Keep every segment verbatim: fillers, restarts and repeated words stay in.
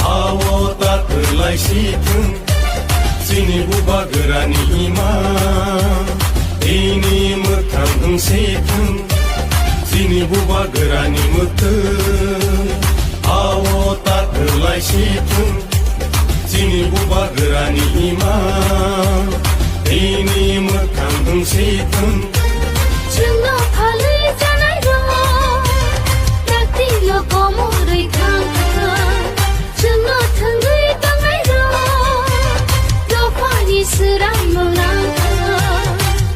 Awo ta kwlai si thung, chini bubagrani ima, ini mwkhang wng si thung, chini bubagrani mwtwng. Awo ta kwlai si thung, chini bubagrani ima, ini mwkhang wng si thung. Chwngno phalwi janai rok, taktino komorwi thang thang. Chwngno thwngwi tongnai rok, dophani swrangno nang thang.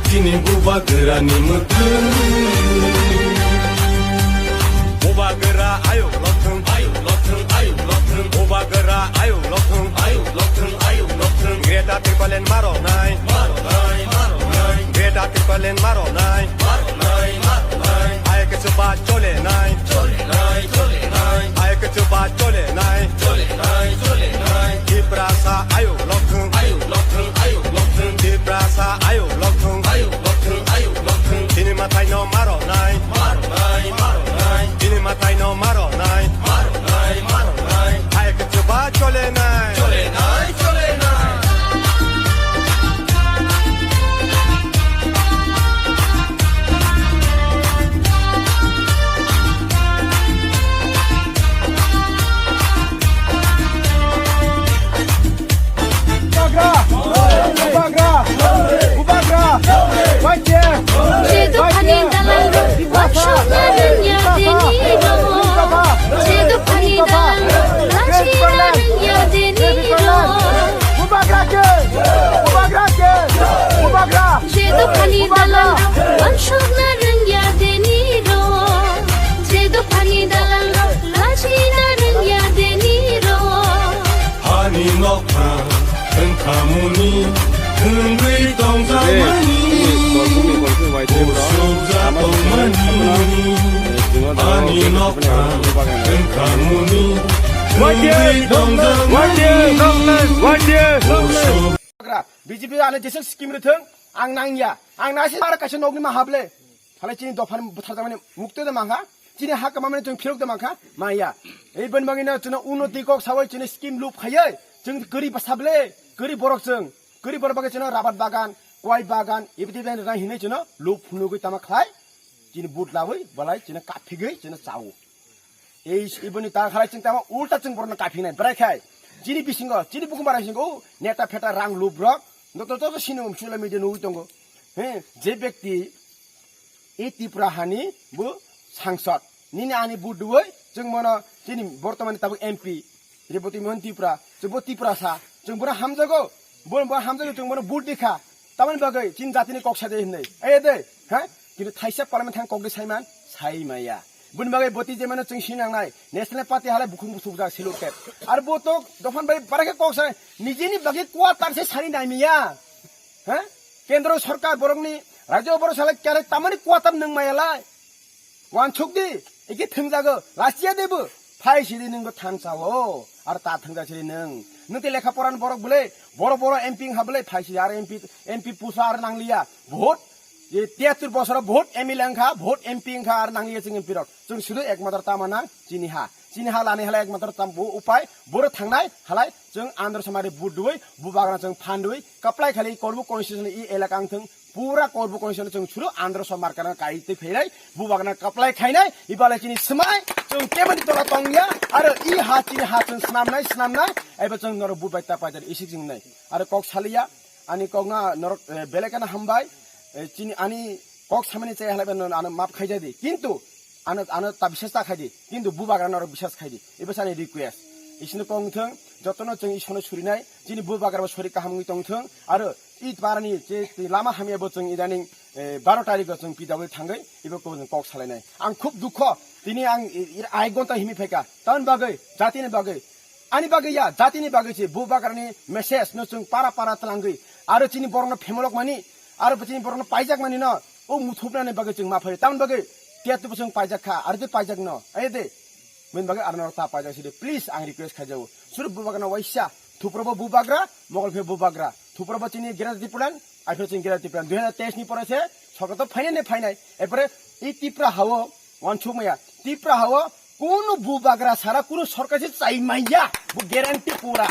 Chini bubagrani mwtwng. Bubagra ayuk lokthwng, ayuk lokthwng, ayuk lokthwng. Bubagra ayuk lokthwng, ayuk lokthwng, ayuk lokthwng. Greater Tipraland maronai, maronai, maronai. Greater Tipraland maronai, maronai, maronai. Ayuk chuba cholenai, cholenai, cholenai. Ayuk chuba cholenai, cholenai, cholenai. Tiprasa ayuk lokthwng, ayuk lokthwng, ayuk lokthwng. Tiprasa ayuk lokthwng, ayuk lokthwng, ayuk lokthwng. Chini mwtaino maronai, maronai, maronai. Chini mwtaino maronai, maronai, maronai. Ayuk chuba cholenai, cholenai, cholenai. Bubagra! Bubagra! Bubagra! Waite! Jedu pani dalal, wansuk na rwngya deni ro. Jedu pani dalal, lachina rwngya deni ro. Bubagra ke! Bubagra ke! Bubagra! Jedu pani dalal, wansuk na rwngya deni ro. Jedu pani dalal, lachina rwngya deni ro. Ani nokha wngkhamuni, wngwi tongjakmani. Usuk ja tongmani. Ani nokha wngkhamuni, wngwi tongjakmani. Usuk. B J P ano jesa scheme rwthwng, ang nangya. Ang nasi ar kaisa nokni ma hable. Halai chini dophani butharjakmani mukte da mangkha, chini ha kwmamani chwng phirok da mangkha, maya. Ei boni bagwino chwngno unnoti kok sawi chini scheme lup khaiwi, chwng kwrwi bwsa ble, kwrwi borok chwng, kwrwi borok bagwi chwngno rabar bagan, kwai bagan, ibidi bagan rwnai hinwi chwngno lup phunugwi tama khlai, chini but lawi, balai chwngno kaphigwi chwngno chawo. Ei, iboni ta khalai chwng tamo ulta chwng borokno kaphinai. Bwrai khai, chini bisingo, chini bukhum bara bisingo, o neta pheta rang lup rok, joto joto sini um social media nugwi tongo. He, je bekti, e Tripura hani bo sangsad. Nini ani but duoi, chwng bono chini bortomani tabuk M P, Reboti Mohan Tripura, chwng bo Tripura sa, chwng bono hamjago, bo, bo hamjago chwng bono but dikha. Tamoni bagwi chini jatini kok sa de hinwi. Aye de, ha? Kintu thaisa parliament thang kok de saiman, sai maya. Boni bagwi boti je mano chwng sinangnai, National Party halai bukhung busuk jak siluk kep. Ar bo to dophan bai barakhe kok sai, nijini bagwi quarter se sari nai miya. Ha? Kendro sorkar borokni, rajyo borok salai kare tamani quarter nung maya lai. Wansuk di, iki thwngjago, lachiya de bo. Phai sidi nung bo thansa o, ar ta thwngja sidi nung. Nung te lekha poran borok bole, boro boro M P wngkha bole, phai sidi ar M P, M P pusa ar nangliya. Vote, je tiyattur bosoro vote M L A wngkha, vote M P wngkha ar nangliya chwng M P rok. Chwng sudu ekmatro tama nang, chini ha. Chini ha lani halai ekmatro tam bo upai, boro thangnai halai chwng Andhra Somari vote duwi, bubagra chwng phandwi, kaplai khali Korbu constitution i elaka wngthwng, pura Korbu constitution chwng suru Andhra Somari kana kai twi phainai, bubagra kaplai khainai, ibalai chini swmai, chwng keboni tola tongya, aro i ha chini ha chwng snamnai, snamnai, ebo chwng norok vote bai ta paidar isik chwng nai. Aro kok saliya, ani kok na norok, eh, belai kheno hambai, eh, chini ani kok samani chaya halai bano ano map khaija di. Kintu ano, ano ta bisas ta khai di. Kintu bubagra norok bisas khai di. Ibo sani request. Isini kong thung, jotono chwng isono surinai, chini bubagra bo sori kaham wngwi tong thung. Aro i parani je lama hamya bo chwng idaning, eh, baro tarikh o chwng pida wi thangwi, ibo kok, kok salainai. Ang khub dukho, tini ang i, i, ai gonta himi phaika. Tamoni bagwi, jatini bagwi, ani bagwi ya, jatini bagwi se bubagrani message no chwng para para twlangwi, aro chini borokno phemolok mani, aro chini borokno paijak mani no, o muthupnani bagwi chwng ma phai. Tamoni bagwi tiyatwi bo chwng paijak kha, aro tei paijak no, aye de. Bini bagwi aro norok ta paijak sidi, please ang request khaijago. Suru bubagrano waisa, Thuprobo bubagra, Mogolphe bubagra. Thuprobo chini Greater Tipraland, aphiro chini Greater Tipraland. Dui hazar teis ni pore se sorkar to phainai ne phainai. Erpore i Tipra hao, wansuk maya. Tipra hao, Kunu bubagra sara kunu sorkar se chai manya, bo guarantee pura.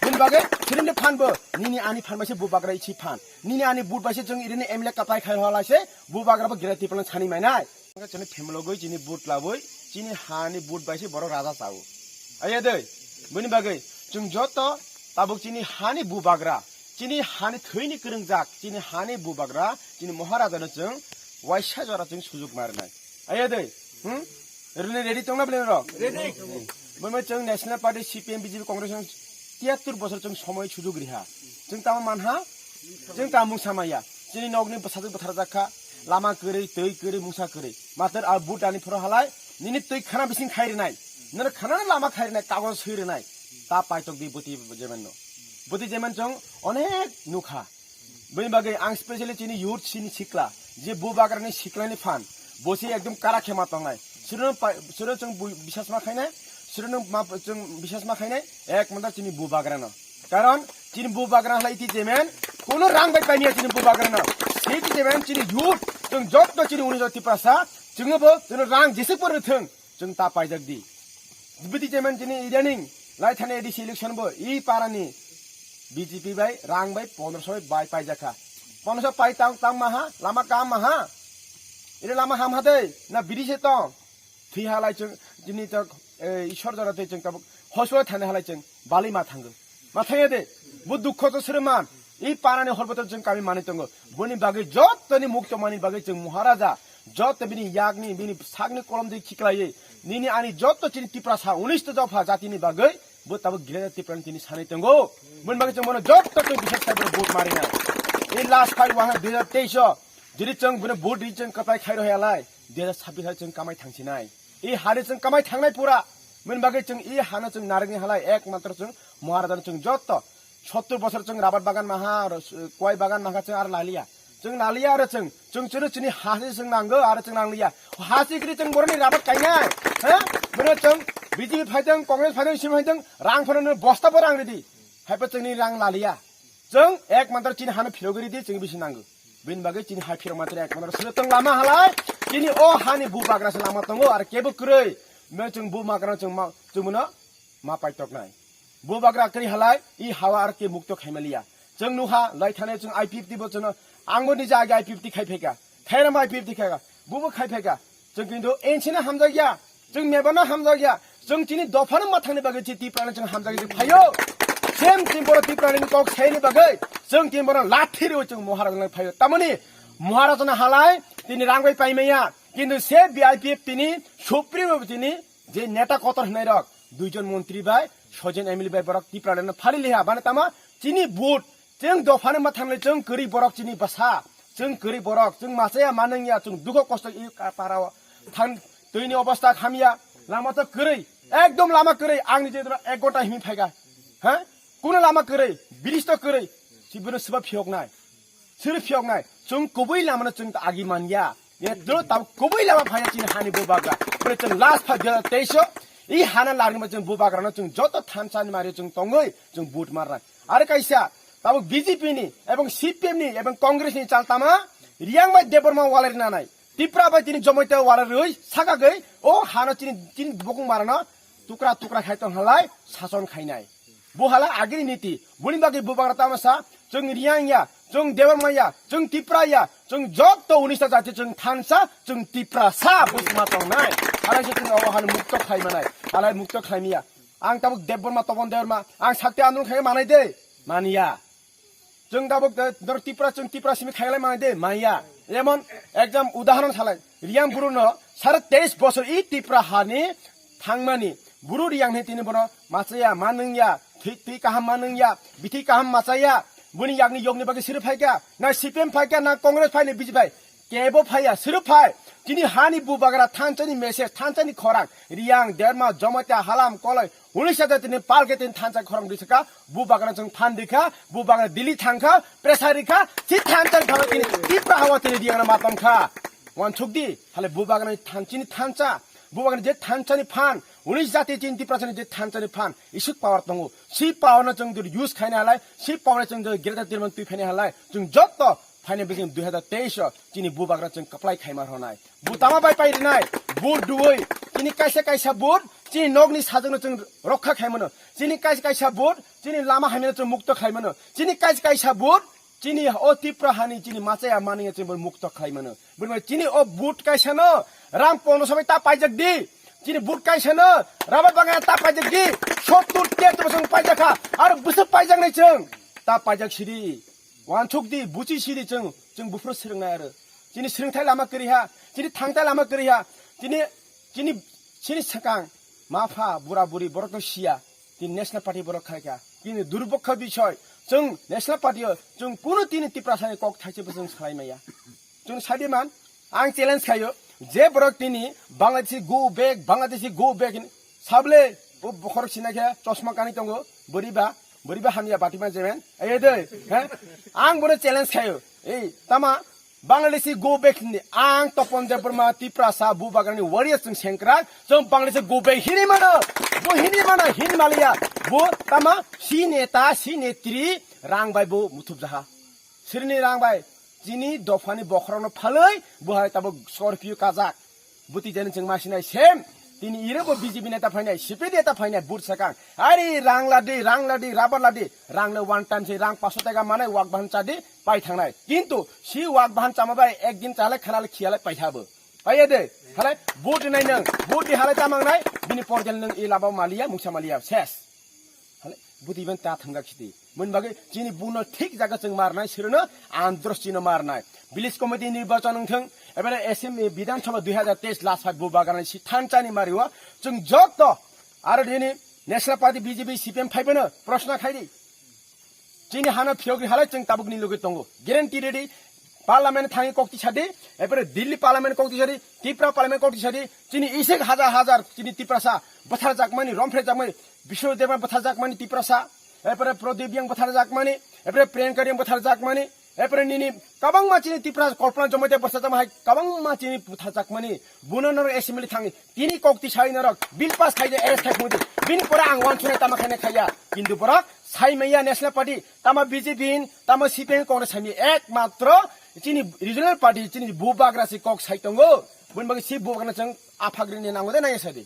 Bini bagwi sirinde phan bo, nini ani phan bai se bubagra ichi phan. Nini ani vote bai se chwng irini M L A kapai khai halai se bubagra bo guarantee plan sani mainai. Chini family goi chini vote laboi, chini hani vote bai se borok raja chao. Aye dei, bini bagwi chwng joto tabuk chini hani bubagra, chini hani thwini kwrwngjak, chini hani bubagra, chini Maharaja no chwng waisa jora chwng sujuk marnai. Aye dei, hmm? Rwni ready tongna bwlai rok? Ready. Bwma chwng National Party, C P M, B J P, Congress chwng tiyattur bosor chwng somoi sujuk riha. Chwng tamo manha? Chwng tamo mungsa maya. Chini nokni bwsajwk bwtharjak kha. Lama kwrwi, twi kwrwi, mungsa kwrwi. Master a vote ani phoro halai, nini twi khana bising khai rwnai. Nini khana lama khai rwnai, kagoj swi rwnai. Ta paitok di bwtwi jeman no. Bwtwi jeman chwng onek nukha. Bini bagwi ang specially chini youth chini sikla, je bubagrani siklani phan, bo se ekdom kara khema tongnai. Suro pai-, suro chwng bui-, bisas ma khainai, suro nung ma, chwng bisas ma khainai, ek monta chini bubagrano. Karon chini bubagra halai iti jemen, kono rang bai paimia chini bubagrano. Sei iti jemen chini youth, chwng jotto chini uni joti prasa, chwngno bo chwngno rang jese por thwng. Chwng ta paijak di. Deputy chairman chini idaning lai thani A D C election bo i parani B J P bai rang bai pondroso bai paijak kha. Pondroso pai tang tang maha, lama kam maha. Ire lama ham hadei, na biri se tong. Thwi halai chwng, chini chwng, eh, Ishwar jora tei chwng tabuk hospital thani halai chwng bali ma thango. Ma thangya de, bo dukho to sere man. I parani horbotor chwng kami manwi tongo. Boni bagwi jottoni mukto mani bagwi chwng Maharaja, jotto bini yakni, bini sakni kolom de khiklaiwi, nini ani jotto chini Tiprasa unis to dopha jatini bagwi, bo tabuk Greater Tipraland tini sanwi tongo. Boni bagwi chwng bono jotto chwng bisas khai bono vote marina. I last fight waha dui hajar teis o, jodi chwng bono vote ri chwng kwplai khai rohya lai, dui hajar sabbish hai chwng kamai thangsinai. I hari chwng kamai thangnai pura. Boni bagwi chwng i hano chwng narwgni halai ek matro chwng Maharaja no chwng jotto sottur bosor chwng rabar bagan maha, aro s-, kwai bagan maha chwng aro laliya. Chwng laliya aro chwng, chwng chwng chini hasi chwng nango aro chwng nangliya. Hasi kri chwng boroni rabar kainai. Ha? Bono chwng B J P phaitong, Congress phaitong, C P M phaitong, rang phano no bosta bo rang ridi. Haipa chwngni rang laliya. Chwng ek matro chini hano phirogwi ridi, chwng bisi nango. Bini bagwi chini hai phirok matro ek matro sile tong lama halai. Chini o hani bubagra se lama tongo, aro kebo kwrwi. Me chwng bubagra chwng ma, chwng bono ma paitoknai. Bubagra kwrwi halai, i hawa aro ke mukto khaimaliya. Chwng nuha, lai thane chwng I P F T bo chwngno, angbo nija age I P F T khai phaika. Khairama I P F T khaika. Bubo khai phaika. Chwng kintu ensina hamjakya. Chwng mebano hamjakya. Chwng chini dophano mathangni bagwi chi Tiprano chwng hamjakya chwng phaio. Same chwng boro Tiprani kok saini bagwi. Chwng tini boro lathi rwi chwng Maharajana phaio. Tamoni Maharajana halai tini rang bai paimaya. Kintu se B I P F tini Supreme tini je neta kotor hinai rok, duijon montri bai, soijon M L A bai borok Tipraland no phari liha, bana tama chini vote, chwng dophani mathang le chwng kwrwi borok chini bwsa, chwng kwrwi borok, chwng machaya manwngya, chwng dukho kosto i ka-, para o thang twini obostha hamya, lama to kwrwi, ekdom lama kwrwi, ang nije ek ghonta himi phaika, ha? Kuno lama kwrwi, bridge to kwrwi, si bono swba phiyoknai. Siri phiyoknai, chwng kubui lamano chwng ta agi manya. Ye dro tab kubui lama phaya chini hani bubagra. Bole chwng last pha dui hajar teis o, i hana larni ma chwng bubagrano chwng joto thansa ni mari chwng tongwi chwng vote marnai. Are kaisa, tabuk B J P ni, ebong C P M ni, ebong Congress ni chal tama, Riyang bai Debbarma walai rinanai. Tipra bai tini Jamatia walai rwi, sakagwi, o hano chini, chini bukung marano tukra tukra khai tong halai, sason khainai. Bo hala agini niti. Boni bagwi bubagra tamasa, chwng Riyang ya, chwng Debbarma ya, chwng Tipra ya, chwng jotto unis ta jati chwng thansa, chwng Tiprasa, bo sima tongnai. Halai se chwng obo hano mukto khai manai, halai mukto khai miya. Ang tabuk Debbarma, Topon Debbarma, ang sakti andolon khai manai de, maniya. Chwng tabuk de, dor Tipra, chwng Tipra simi khai lai manai de, manya. Jemon, ekdam udahoron salai, Riyang buru no, sare teis bosor i Tipra hani, thangmani, buru Riyang ni tini bono machaya, manwngya, thwi, thwi kaham manwngya, bithi kaham machaya, buni yakni yokni bagwi siri phaika, na C P M phaika, na Congress phai, na B J P phai, kebo phaiya, siri phai, chini hani bubagra thansani message, thansani khorang, Riyang, Debbarma, Jamatia, Halam, Koloi, unis ta jati ni palke tini thansa khorang di saka, bubagra chwng phan di kha, bubagra Delhi thang kha, pressure ri kha, si thansa thang tini, Tipra hawa tini Riyang na matom kha. Wansuk di, hale bubagrani than-, chini thansa, bubagrani je thansa ni phan, unis jati chini Tiprasa ni je thansa ni phan, isuk power tongo. Si power no chwng jodi use khaina halai, si power no chwng jodi Greater Tipraland twi phaina halai, chwng jotto phaina bising dui hajar teis o chini bubagra chwng kwplai khaima rwnai. Bu tama bai pai rinai, bu duoi, Chini kaisa kaisa vote chini nokni sajwkno chwng rokha khai mano. Chini kaisa kaisa vote chini lama hamyano chwng mukto khai mano. Chini kaisa kaisa vote chini o Tripura hani chini machaya manwi chwng bo mukto khai mano. Bwrwi chini o vote kaisa no ram pono sabai ta paijak di. Chini vote kaisa no rubber bagan ta paijak di. Sottur tiyatur bosong paijak kha. Aro bwswk paijak nai chwng ta paijak sidi. Wansuk di, buchi sidi chwng, chwng buphuru swrwngnai aro. Chini swrwngthai lama kwrwi ha, chini thangthai lama kwrwi ha, chini, chini, chini swkang, ma pha, bura buri, borok no siya, chini National Party borok khai kha. Chini durbokha bisoy, chwng National Party o, chwng kunu tini Tiprasani kok thaise bo chwng salai maya. Chwng sadi man, ang challenge khayo, je borok tini Bangladeshi go back, Bangladeshi go back hin, sable, o bokhorok sina khe chosma kanwi tongo, boriba, boriba hamya batima jemen, ayo de, he? Ang bono challenge khayo, ei, tama, Bangladeshi go back ni, ang Topon Debbarma, Tiprasa, Bubagrani warriors chwng sengkrak, chwng Bangladeshi go back hini mano, bo hini mano, hini maliya, bo tama, si neta, si netri, rang bai bo muthubjaha. Sirini rang bai, chini dophani bokhorokno phalwi, bo hai tabuk Scorpio kajak. Buti jani chwng masinai sem, tini ire bo B J P neta phainai, C P M neta phainai, but sakang. Ari rang ladi, rang ladi, rabar ladi, rang le one time se rang paso taka manai wak bahan chadi, pai thangnai. Kintu si wak bahan chama bai ek din chalai khana le khiyalai paitha bo. Paiya de, halai but nai nang, but di halai tamang nai, bini porjel nang i laba maliya, muksa maliya, ses. Hale, buti ben ta thangga khiti. Mun bagwi chini buno thik jaga chwng marnai, sirino andros chino marnai. Village committee nirbachon wngthung, ebele S M A Bidhan Sabha dui hazar teis last fight Bubagrani si thanchani mario, chwng jotto, aro dini National Party B J P C P M phaibono proshna khaidi. Chini hano phiyogri halai chwng tabukni lugwi tongo. Guarantee ready, Parliament thangwi kok tisadi, epore Delhi Parliament kok tisadi, Tripura Parliament kok tisadi, chini isik hajar hajar chini Tiprasa bwtharjakmani, romphrejakmani, Biswa Debbarma bwtharjakmani Tiprasa, epore Pradip Reang bwtharjakmani, epore Priyanka Reang bwtharjakmani, epore nini kabangma chini Tiprasa Kalpana Jamatia bwtharjakma hai kabangma chini bwtharjakmani, buno norok assembly thangwi tini kok tisai norok bill pass khaide arrest khai phungdi, bini pore ang wansuknai tama khaina khaiya, kintu borok sai maya National Party, tama B J P hin, tama C P M hin, Congress hai maya, ekmatro chini regional party, chini Bubagra se kok sai tongo. Boni bagwi si Bubagrano chwng aphagrini nango de nai sadi.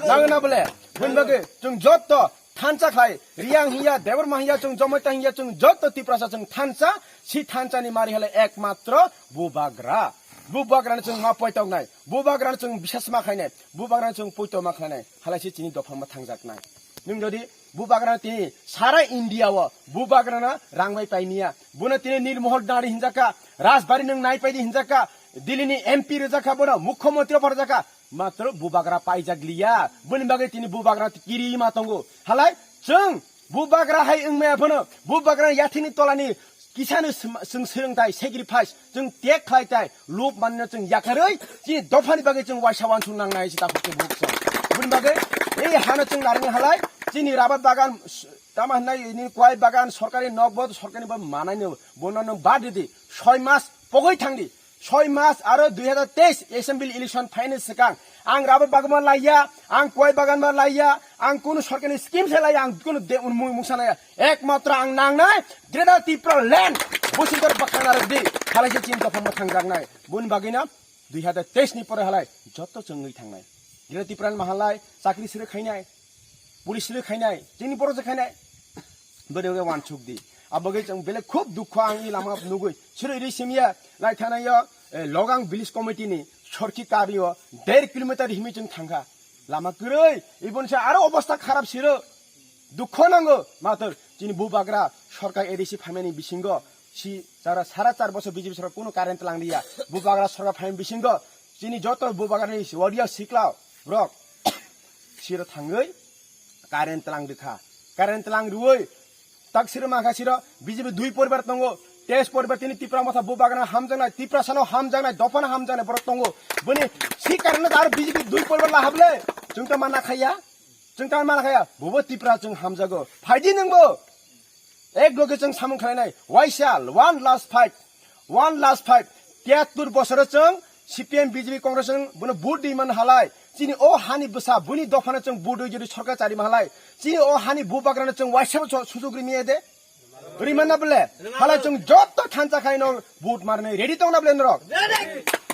Nango na bole? Boni bagwi chwng jotto thansa khlai, Reang hiya, Debbarma hiya, chwng Jamatia hiya, chwng jotto Tiprasa chwng thansa, si thansa ni mari hale ekmatro Bubagra. Bubagrano chwng ma poitoknai, Bubagrano chwng bisas ma khainai, Bubagrano chwng poito ma khlainai, halai se chini dopha ma thangjaknai. Nwng jodi Bubagrano tini sara India o Bubagrano rang bai paimiya. Bono tini Nirmohol Nadi hinjakha, Rajbari nwng nai paidi hinjakha, Delhi ni M P rwjakha, bono Mukhyamantri o pharjakha. Matro Bubagra paijak liya. Boni bagwi tini Bubagra kiri ma tongo. Halai chwng Bubagra hai wngmaya bono, Bubagra yathini tolani kisano sm-, chwng swrwngthai sacrifice, chwng tek khlai tai, lob manna chwng yakarwi, chini dophani bagwi chwng waisa wansuk nangnai se takhuk se buk chwng. Boni bagwi ei hano chwng narwkna halai, chini rubber bagan, s-, tama hwnai ni kwai bagan, sorkari nok bo, sorkari bo manai no, bono no bad di, soi mas pogwi thangdi, soi mas aro dui hazar teis assembly election phaini swkang ang rubber bagan ma laiya, ang kwai bagan ma laiya, ang kunu sorkari scheme se laiya, ang kunu de-, mung-, mungsa laiya. Ekmatro ang nangnai Greater Tripura land, Bosingtor bwkhang narwk di, halai se chini dopha mwthang jaknai. Boni bagwino dui hazar teis ni pore halai joto chwngwi thangnai. Greater Tripura ni mahalai chakri siri khainai, police siri khainai, chini borok se khainai. Bwrwi wansuk di. Abagwi chwng belai khub dukho ang i lama nugwi. Siri ri simya lai thanayo, eh, Logang Village Committee ni sorki kario der kilometer himi chwng thangkha. Lama kwrwi, iboni se aro obostha kharap siro. Dukho nango, mator, chini Bubagra sorkar A D C phaimani bisingo, si chara sara char bosor B J P sorkar kunu current tlang liya. Bubagra sorkar phaimani bisingo, chini joto Bubagrani warrior sikla rok, siro thangwi current tlang rikha. Current tlang rwi, tak siro mangkha siro, B J P dui poribar tongo, teis poribar tini Tipra Motha Bubagrano hamjaknai, Tiprasano hamjaknai, dophano hamjaknai borok tongo. Boni si current aro B J P dui poribar lahable, chwng ta mana khaya. Chwng tamo mana khaya, bubo Tipra chwng hamjago. Phaidi nwngbo. Ek loge chwng samung khlainai. Waisa, one last fight. One last fight. Tiyattur bosoro chwng C P M, B J P, Congress chwng bono vote di man halai. Chini o hani bwsa, buni dophano chwng vote di jodi sorkar chari ma halai. Chini o hani Bubagrano chwng waisa bo sujug ri miya de. Rimana bole, hala chwng joto thansa khai no vote marnai ready tongna bole norok.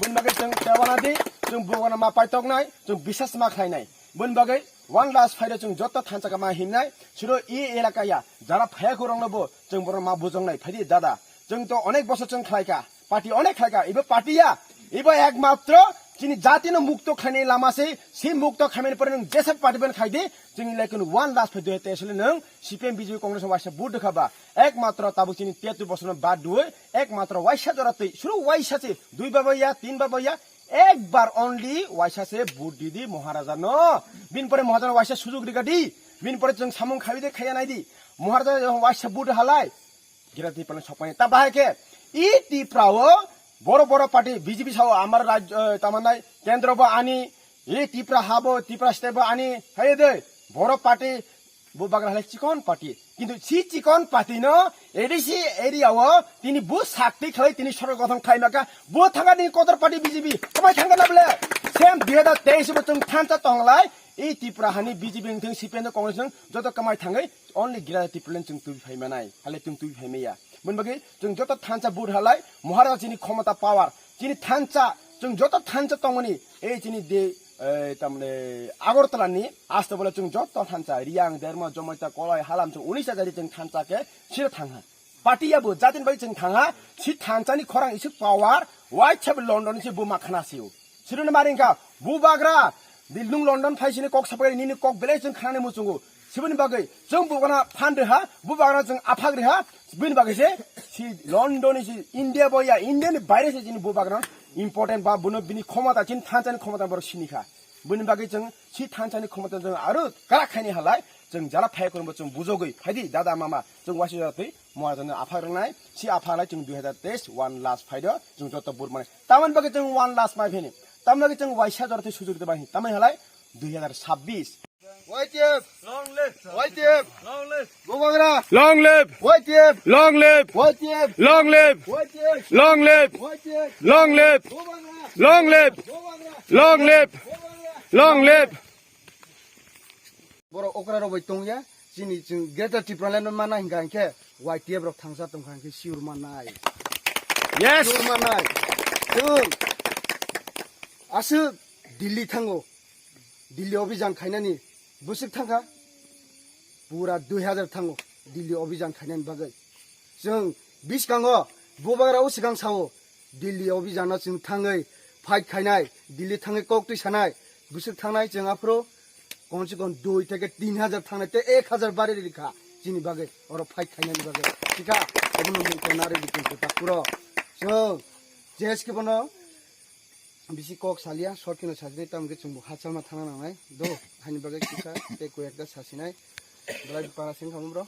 Bun bagwi chwng tewana di, Chwng bubagrano ma paitoknai, chwng bisas ma khlainai. Boni bagwi one last phairo chwng joto thansa khe ma himnai, siro e elaka ya, jara phaya khorokno bo chwng borok ma bujongnai, phaidi dada. Chwng to onek bosor chwng khlaika, party onek khlaika, ibo party ya, ibo ekmatro chini jatino mukto khlainai lama se, si mukto khaimani pore nwng jesa party ben khaidi, chwng lekun one last phai dui hajar teis le nwng C P M B J P Congress waisa vote kha ba, ekmatro tabuk chini tiyattu bosorno bad duoi, ekmatro waisa jora twi, suru waisa se, dui ba ya, tin ba ya, Ekbar only waisa se vote di di Maharaja no. Bin pore Maharaja no waisa sujug riga di. Bin pore chwng samung khabi de khaya nai di. Maharaja no waisa vote halai. Gira di pale sokmani. Ta bahai ke. I Tipra o boro boro party B J P sao amar raj, eh, tamanai kendro bo ani. I Tipra habo, Tipra state bo ani. Hai de. Boro party Bubagra halai chikon party. Kintu si chikon party no A D C area o tini bu sakti khlai tini sorkar gothon khlai maka. Bu thanga ni kotor party B J P. Kamai thanga na bole. Same dui hajar teis bo chwng thansa tonglai. I Tipra hani B J P wngthang C P M no Congress wng joto kamai thangai. Only Greater Tipraland chwng twi phai manai. Halai chwng twi phai maya. Bun bagwi chwng joto thansa vote halai. Maharaja chini khomota power. Chini thansa chwng joto thansa tongmani. Ei chini de, eh, tamne Agartala ni aste bole chwng joto thansa Riyang, Derma, Jomaita, Koloi, Halam chwng unis hajar chwng thansa ke siro thangha. Party ya bo jatin bai chwng thangha, si thansa ni khorang isuk power, wai chab London se buma khana siu. Siro ni maring kha, bubagra, di nung London phai sini kok sapai nini kok belai chwng khanani muchungo. Siboni bagwi chwng bugana phan reha, bubagra chwng aphak reha, bini bagwi se si London ni si India bo ya, India ni baire se chini bubagra important ba buno bini khomota, chini thansa ni khomota borok sini kha. Bini bagwi chwng si thansa ni khomota chwng aro kara khaini halai chwng jala phai khorbo chwng bujogwi phaidi dada mama chwng waisa jora twi Maharaja no aphak rwnai si aphak lai chwng dui hajar teis one last phaido chwng joto vote manai. Tamoni bagwi chwng one last mai phini. Tamoni bagwi chwng waisa jora twi sujur twi bai tamoni halai dui hajar sabbish. Y T F! Long live! Y T F! Long live! Bubagra! Long live! Y T F! Long live! Y T F! Long live! Y T F! Long live! Y T F! Long live! Bubagra! Long live! Bubagra! Long live! Bubagra! Long live! Borok okra rok bai tongya, chini chwng Greater Tipraland no mana hinka hinkhe Y T F rok thangsa tongkha hinkhe sure manai. Yes. Sure manai. Chwng aswk Delhi thango. Delhi obijan khainani bwswk thangkha? Pura dui hajar thango Delhi obijan khainani bagwi. Chwng biskango bubagra o swkang sao Delhi obijano chwng thangwi fight khainai, Delhi thangwi kok twi sanai, bwswk thangnai chwng aphuru komse kom dui theke tin hajar thangnai tei ek hajar bari rikha chini bagwi oro fight khainani bagwi. Thikha obono mung tong nari bikin ta puro. Chwng J S K bono bisi kok salia, short kino sajini, tamo khe chwngbo hachalma thangna nangnai. Do, haini bagwi kisa tei koi ekta sasinai. Belai para seng khamung bro.